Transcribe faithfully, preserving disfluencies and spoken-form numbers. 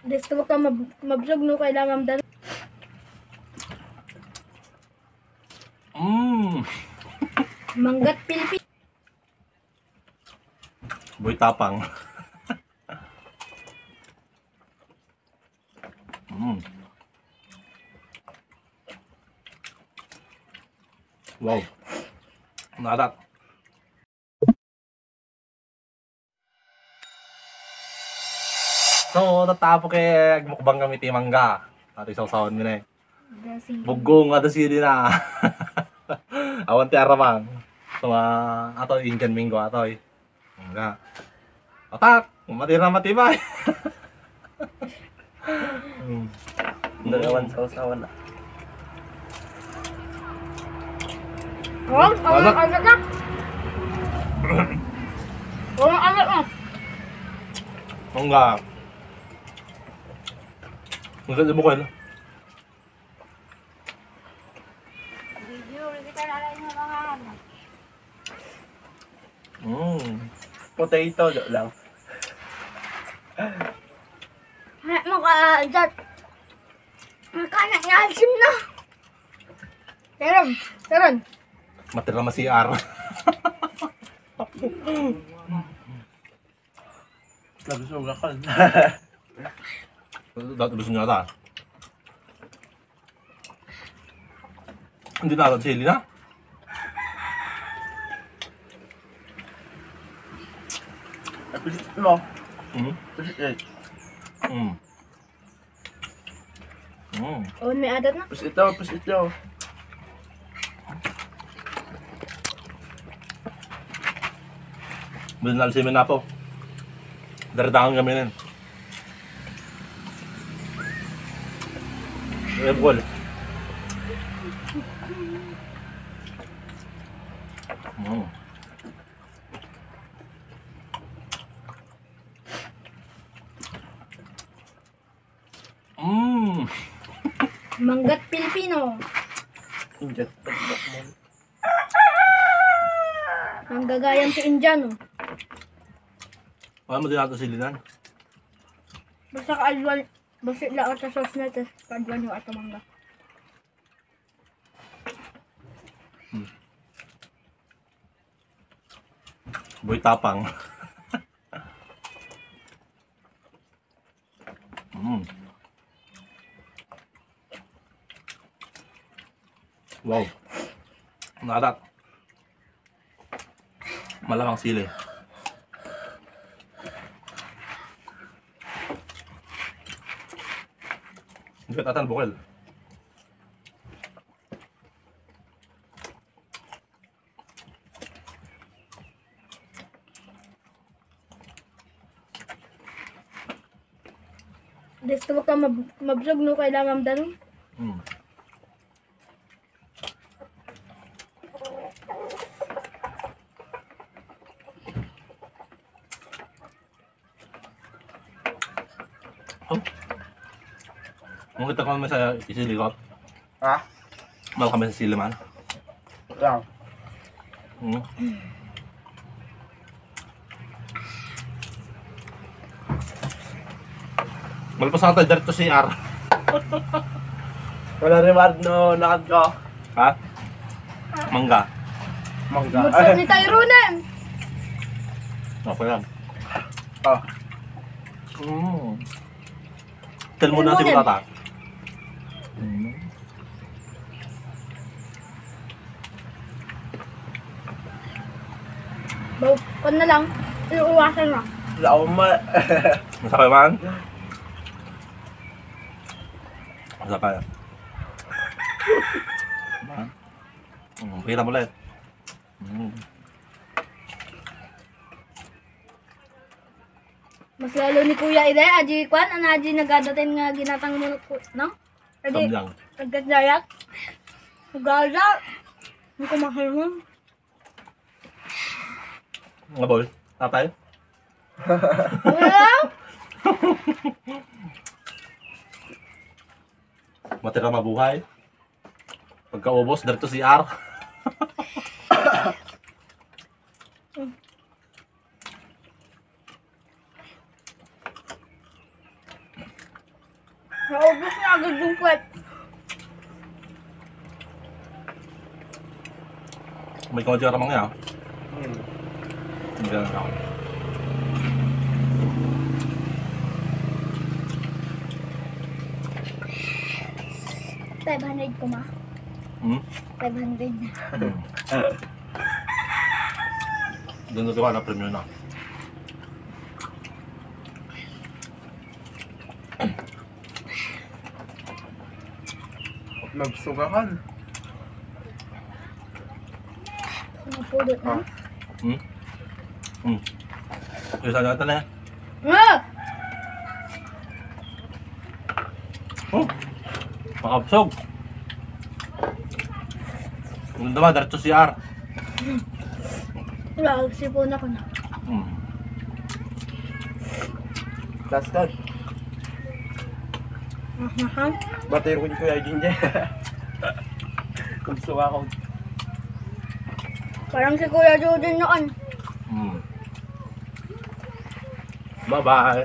Gusto mo ka mab-, mabsog, no? Kailangan dal- Mm. Mangga't pilpil. Boy Tapang. Mm. Wow. Nadat. So, tattao ket agmukbang kami ti mangga. Ati sawsawan mi ne. Dasili. Buggo nga dasili na. Awan ti aramang. So, ah, ato, Indian mango ato, eh. Mangga. Atak! Matira matibay. Hmm. Dalawan sawsawan na. Oh, ang Wala. Agad na. Oh, ang agad na. Mangga. Mangga di bukal. Video, kita na lang yung mga ano. Mm. Potato, joke lang. Anak mo ka, Jat. Ang kanak nga asim na. Karon, karon. Matira ma-C R. Nagsusugakan. Dati gusto niya ata. Hindi na, sili na. Pisit mo. Hmm? Pisit eh. Hmm. Hmm. Oh, may adat na. Pisit ito, pisit ito. Binal si Minapo. Daradangan kami rin. Red Bull. Mm. Mm. Mangga't Pilipino. Injat. Manggagayam ti Indiano. Wala mo din ata silinan. Basta kaaduan, basta la ata sauce na, tas kaaduan yung ato mangga. Hmm. Boy Tapang. Mm. Wow. Nadat. Malamang sili. Ang ganda ng bukal. Gusto mo ka mab-, mabsog, no? Kailangan dalo. Hmm. Oh. Makita ko naman sa isili ko. Ha? Mahal kami sa sili man. Lang. Hmm. Malpas na tayo, diretso C R. Wala reward no, nakad ko. Ha? Mangga. Mangga. Gusto ni Tyronen. Okay lang. Ah. Mm. Tel mo na Tel mo siguro na. Tata. Mm. Baw-, kwan na lang. Iuwasan na. Wala akong ma- Masakit man? Masakit. Mm, pira mo ulit. Mm. Mas lalo ni Kuya Ide, aji kwan, ana aji nagadaten nga ginatang mo, no? Adi, Samyang. Agkasdayat. Gada. Ang kumakalungan. Nga boy, tatay? Wala. Matira mabuhay. Pagkaubos, diretso C R. Naubos na agad yung puwet. May kawad ka ramang niya. Hmm. Hindi na lang. Five hundred ko, ma. Hmm? Five hundred na. Hmm. Doon na diba na premium na. Nagsugahan. Napulot na. Ah. Hmm? Hmm. Isa na ito na. Ah! Oh, makabsog. Ang dama, diretso C R. Wala, sipon ako na. Hmm. Last card. Aha. Batay ko ni Kuya Junjun. Kung suwa ko. Parang si Kuya Junjun noon. Hmm. Bye-bye.